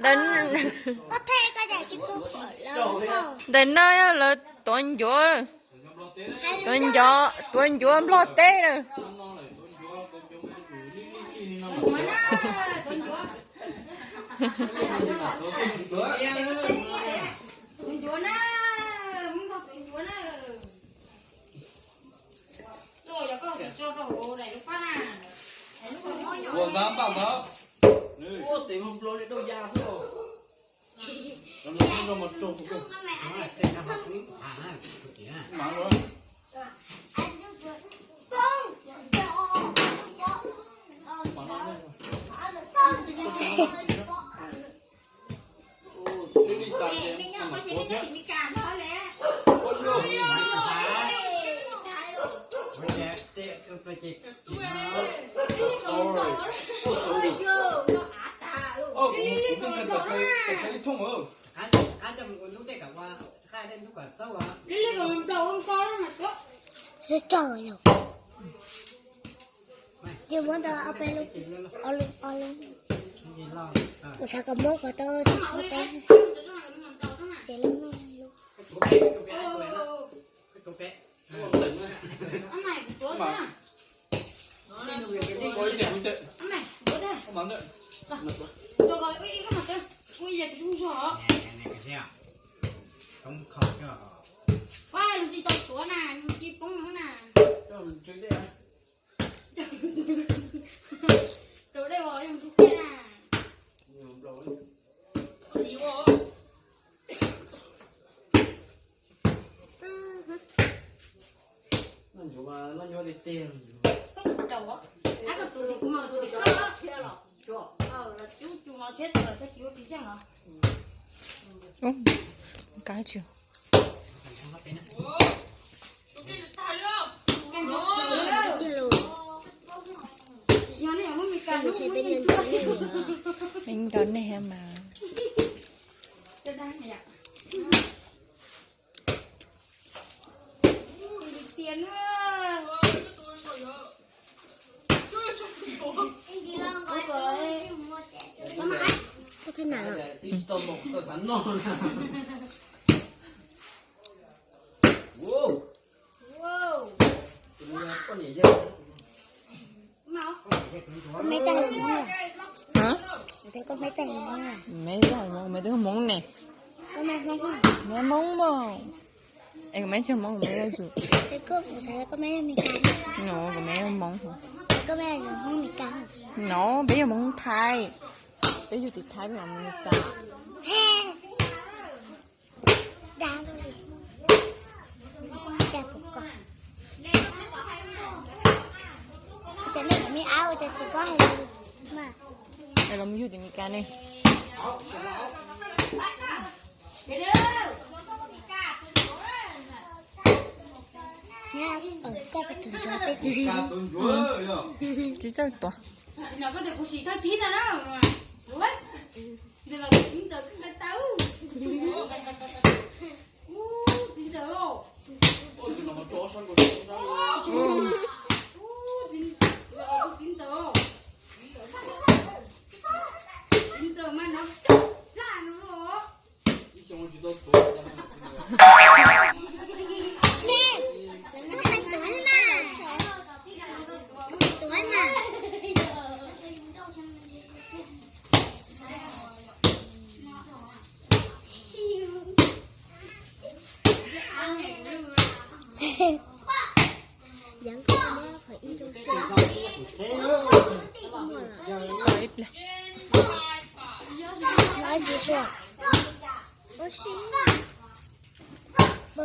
Ntawm, ntawm no yog lawv tuav ncuav, tuav ncuav, tuav ncuav nplog teb lawm. Ua ntab npaj ntawd, ua tes nplo li dauj ya xwb. Sib tso yog. Yog muab ntawd ob peb lub, ob lub, ob lub. Kuv xav kom muab kom tau tsis txhob peb. Ces lub no lub. Ub, cá chịu. Peb nco nej mas. Có thế nào ạ? Có mấy chai món à? Hả? Tôi thấy có mấy chai món à? Mấy chai món, mấy đứa món nè. Có mấy món à? Mấy món mà. Em có mấy chai món của mấy đây rồi. Tôi có, tôi thấy có mấy mì cay. Nó có mấy món hả? Có mấy món mì cay. Nó bây giờ món Thái. Bây giờ thì Thái bây giờ mì cay. He. Dab li. Dab puas koj? Cov nej cov me ab ua cas tsis paub hais lus mas. Los mus yug tim Meskas ne. Nyab, koj puas tus ncuav peb tsis txawj tuav. Seb, koj pais tuav mas. Koj pais tuav mas. Dán cái đó khỏi in trong xe. Nói gì rồi? Ủa, xin.